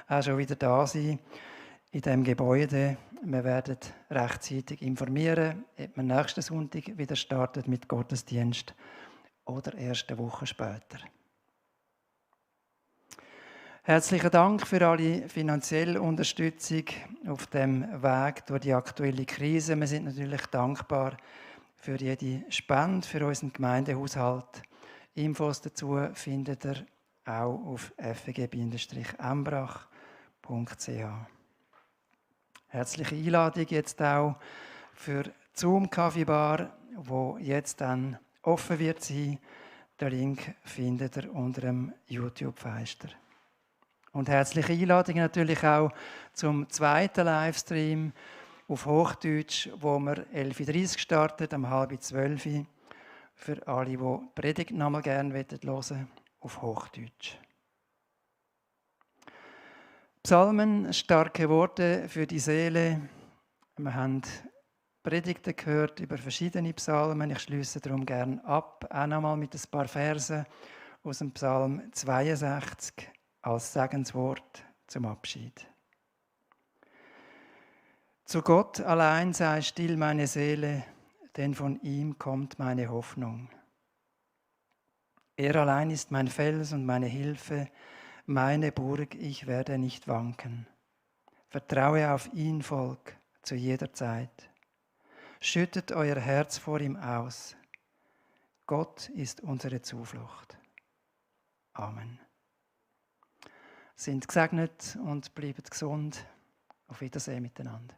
Speaker 1: auch schon wieder da sein in diesem Gebäude. Wir werden rechtzeitig informieren, ob wir nächsten Sonntag wieder startet mit Gottesdienst oder erst eine Woche später. Herzlichen Dank für alle finanzielle Unterstützung auf dem Weg durch die aktuelle Krise. Wir sind natürlich dankbar für jede Spende für unseren Gemeindehaushalt. Infos dazu findet ihr auch auf feg-embrach.ch. Herzliche Einladung jetzt auch für die Zoom-Kaffeebar, wo jetzt dann offen wird sein. Den Link findet ihr unter dem YouTube-Fenster. Und herzliche Einladung natürlich auch zum zweiten Livestream auf Hochdeutsch, wo wir 11.30 Uhr startet, um 11.30 Uhr. Für alle, die die Predigt noch mal gerne hören wollen, auf Hochdeutsch. Psalmen, starke Worte für die Seele. Wir haben Predigten gehört über verschiedene Psalmen. Ich schließe darum gerne ab, auch noch mal mit ein paar Versen aus dem Psalm 62 als Segenswort zum Abschied. Zu Gott allein sei still meine Seele, denn von ihm kommt meine Hoffnung. Er allein ist mein Fels und meine Hilfe, meine Burg, ich werde nicht wanken. Vertraue auf ihn, Volk, zu jeder Zeit. Schüttet euer Herz vor ihm aus. Gott ist unsere Zuflucht. Amen. Sind gesegnet und bleibt gesund. Auf Wiedersehen miteinander.